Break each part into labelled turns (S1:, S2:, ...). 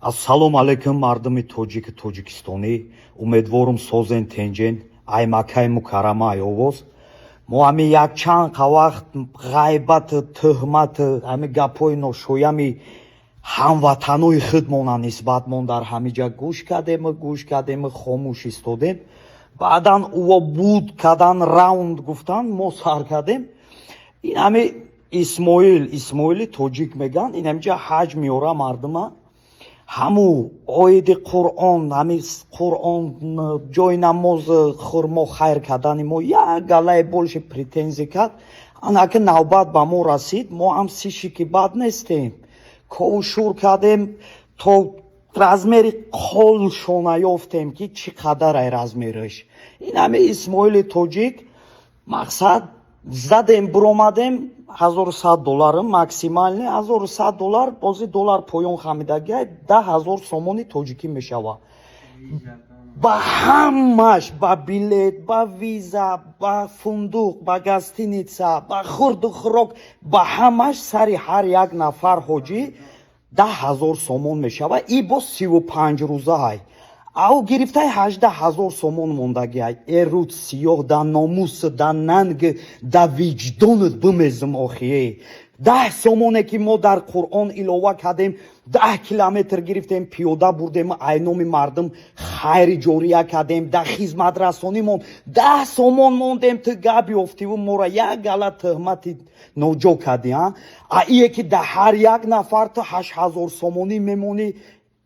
S1: Ассалому алайкум, мардуми тоҷики тоҷикистонӣ. Умедворум, созен, тенҷен. Ай Маккаи Мукаррама ай овоз. Мо ҳами якчанд вақт ғайбату тӯҳмату ҳами гапҳои ношоями ҳамватанои худмона нисбатмон дар ҳамиҷа гӯш кардему, гӯш кардему, хомӯш истодем. Баъдан уво буд кадан, раунд гуфтан, мо сар кардем. Ин ҳами Исмоил, Исмоили тоҷик меган, ин ҳамиҷа ҳаҷ меёра мардума. Ҳаму оиди Қуръон, ҳами Қуръон, ҷои намоз, хурмо хайр кардани мо як галаи больше претензия кард. Анаки навбат ба мо расид, мо ҳам сиши ки бад нестем. Кову шур кардем, то размери қолшона ёфтем, ки чӣ қадар ай размераш. Ин ҳами Исмоили тоҷик мақсад задем, буромадем, 1100 доллар максимальный, 1100 доллар. Бози доллар поён хамидагиай, 10 000 сомони тоҷикӣ мешавад. Ба ҳамаш, ба билет, ба виза, ба фундуқ, ба гостиница, ба хурду хӯрок, ба ҳамаш сари ҳар як нафар ҳоҷӣ 10 000 сомон мешавад. И боз 35 рӯзаай. Ав гирифтаи 18 000 сомон мондагиай. Э, рӯд сиёҳ, да номус, да нанг, да виҷдонат бимезм. Охие, 10 сомоне ки мо дар Қуръон илова кардем, 10 километр гирифтем, пиёда бурдем, айноми мардум хайри ҷория кардем, да хизматрасонимон 10 сомон мондем, ту гап ёфтиву мора як гала тӯҳмати ноҷо кардӣ. А ие ки да ҳар як нафар ту 8000 сомонӣ мемонӣ,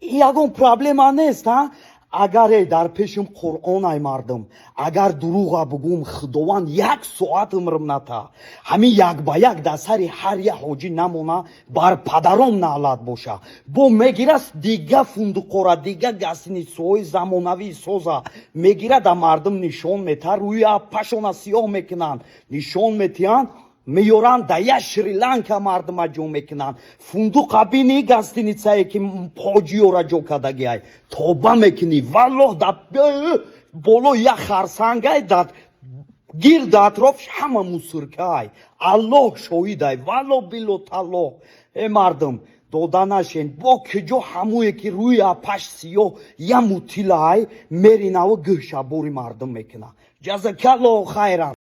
S1: ягон проблема нест. А агаре дар пешим Қуръон, ай мардум, агар дурӯға бугум, Худованд як соат умрм ната. Ҳамин як ба як дар сари ҳар як ҳоҷӣ намона, бар падаром наълат боша. Бо мегира дига фундуқора, дига гостиницаҳои замонавии соза мегира, да мардум нишон мета, рӯи пашона сиёҳ мекунанд, нишон метиҳанд, меёранд, да як Шри-Ланка мардума ҷо мекунанд. Фундуқа бини, гостиницае ки ҳоҷиёра ҷо кардагиай, тоба мекунӣ, валлоҳ. Да боло як харсангай, да гирду атрофш ҳама мусоркай. Аллоҳ шоҳидай, валло, билло, таллоҳ. Э, мардум, дода нашен. Бо киҷо ҳамое ки рӯи апаш сиёҳ я мутилай меринаву гӯшабори мардум мекуна. Ҷазакаллоҳу хайран.